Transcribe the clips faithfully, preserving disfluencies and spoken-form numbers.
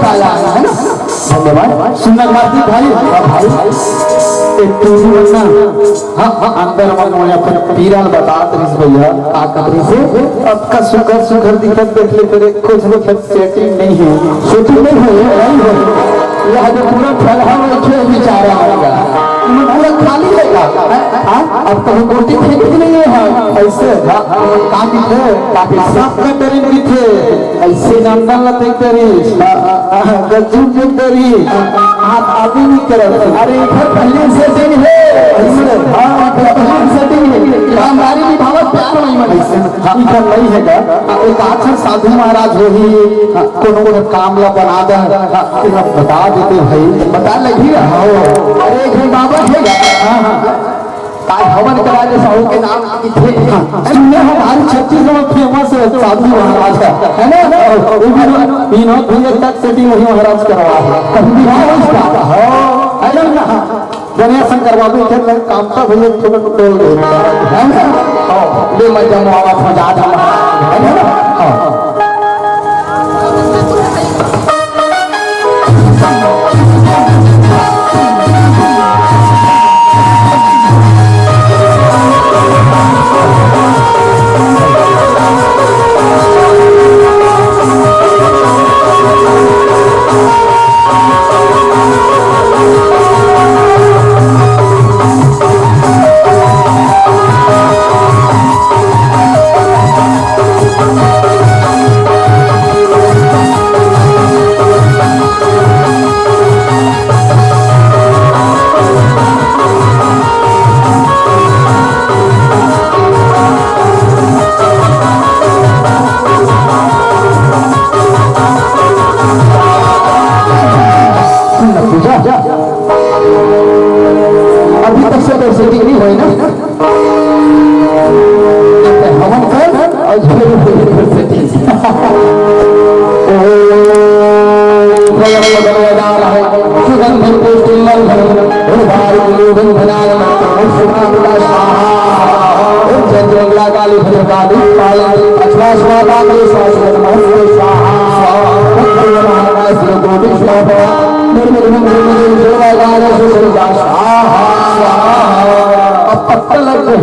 पाया है ना। धन्यवाद। सुंदर मार्गी भाई, हाँ भाई, एक टूरी बन्ना, हाँ, हाँ, अंदर मन में अपन पीरा ल बतात रहिस भैया, का कहत रहिस हे? अतका सुघर सुघर दिखत देख ले, फेर कुछ दिखत सेटिंग नहीं है। सेटिंग नहीं है, नहीं है। यह जो पूरा फलहा बैठे बेचारा आएगा, पूरा खाली रहेगा। हाँ? अब कहीं गोटी फेंक भी नहीं है। ऐसे, हाँ, हाँ, का दिखे? का दिखे? सबका डरे दिखे। ऐसे नंदन ला देख डरिस। हाँ, हाँ, हाँ, गज्जू देख डरिस। हाँ, हाँ, आदमी नहीं करत। अरे, इधर पहले से सेटिंग है। ऐसे, हाँ, हाँ, पहले से सेटिंग है। ईमानदारी निभावत प्यार में ईमान। ऐसे, हाँ, इधर नहीं है का? हाँ, एक आखिर साधु महाराज वही, हाँ, कोनो कोनो काम ला बना दे, हाँ, तेला बता देते भाई। बता लगी रहा हो। अरे, एक बाबा है का? हाँ, हाँ। काय हवन कराए ले साहू के नाम किथे? हाँ, सुनने हमारे छत्तीसगढ़ में फेमस है साधु महाराज का, है ना? वो भी विनोद, विनोद भैया तक सेटिंग वही महाराज करवा है। कभी भी हाँ, उसका, हाँ, है ना? गणेश शंकर बाबू के लग काम का भैया थोड़ा बोल दे, है ना? हाँ, ले मैं जब आवाज में जा था, है ना? हाँ। सुन ना पूजा, अभी तक से तो सेटिंग नहीं होई ना। हवन कर और फिर, फिर, फिर सेटिंग। ओम प्रियं वरदानः सुगंधिं पुष्टिवर्धनम् उर्वारुकं लोकं धनाय मन्त्रमुत्सुकाभिलाषाः। ओम जय दुर्गा काली भद्रकाली पालकी लक्ष्मी स्वाहा काली स्वाहा नमस्ते स्वाहा। ओम प्रिय महाकाल श्री कोटि स्वाहा। निर्मल मंगल मंगल सेवा गाय सुसुर स्वाहा। अब पत्ता लग गए।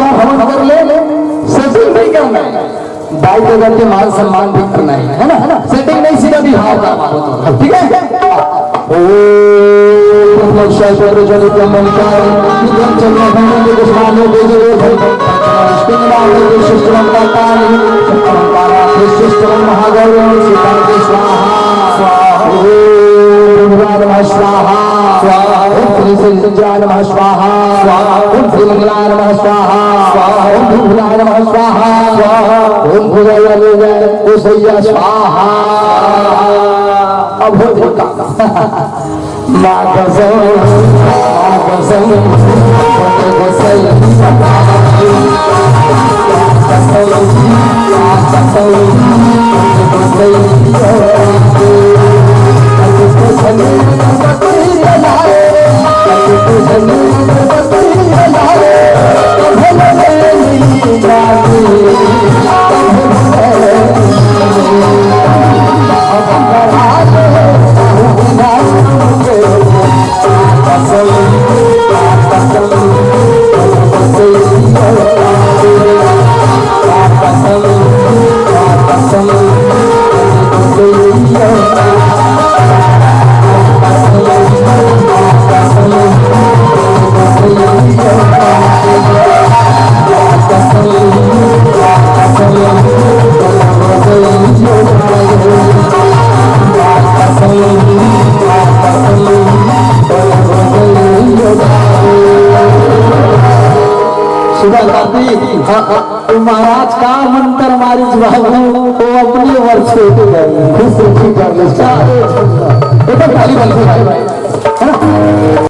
हवन कर ले, सेटिंग नहीं करना है। दाई ददा के मान सम्मान भी करना है, है ना? सेटिंग नहीं, सीधा बिहाव का मारो तो, ठीक है? ओम प्रणव शैव प्रज्वलित मंत्र, विक्रम चंद्र भूमि के दुश्मनों के जो महागौरी स्वाहा। ओम भूर्भुवः नमः स्वाहा। स्वाहा। ओम श्री श्री विद्या नमः स्वाहा। स्वाहा। ओम श्री मंगला नमः स्वाहा। स्वाहा। ओम भूर्भुवः नमः स्वाहा। स्वाहा। ओम भूर्भुवः नमः स्वाहा। अब हो जाएगा। माँ कसम, माँ कसम, कसम, सुधा करती। हाँ, हाँ। तो महाराज का मंत्र मारिस बाबू, वो अपने वर्ष के ऊपर है। खुश सुखी कर ले। चाहे छोटा। ये तो ताली बजती भाई, भाई। है ना?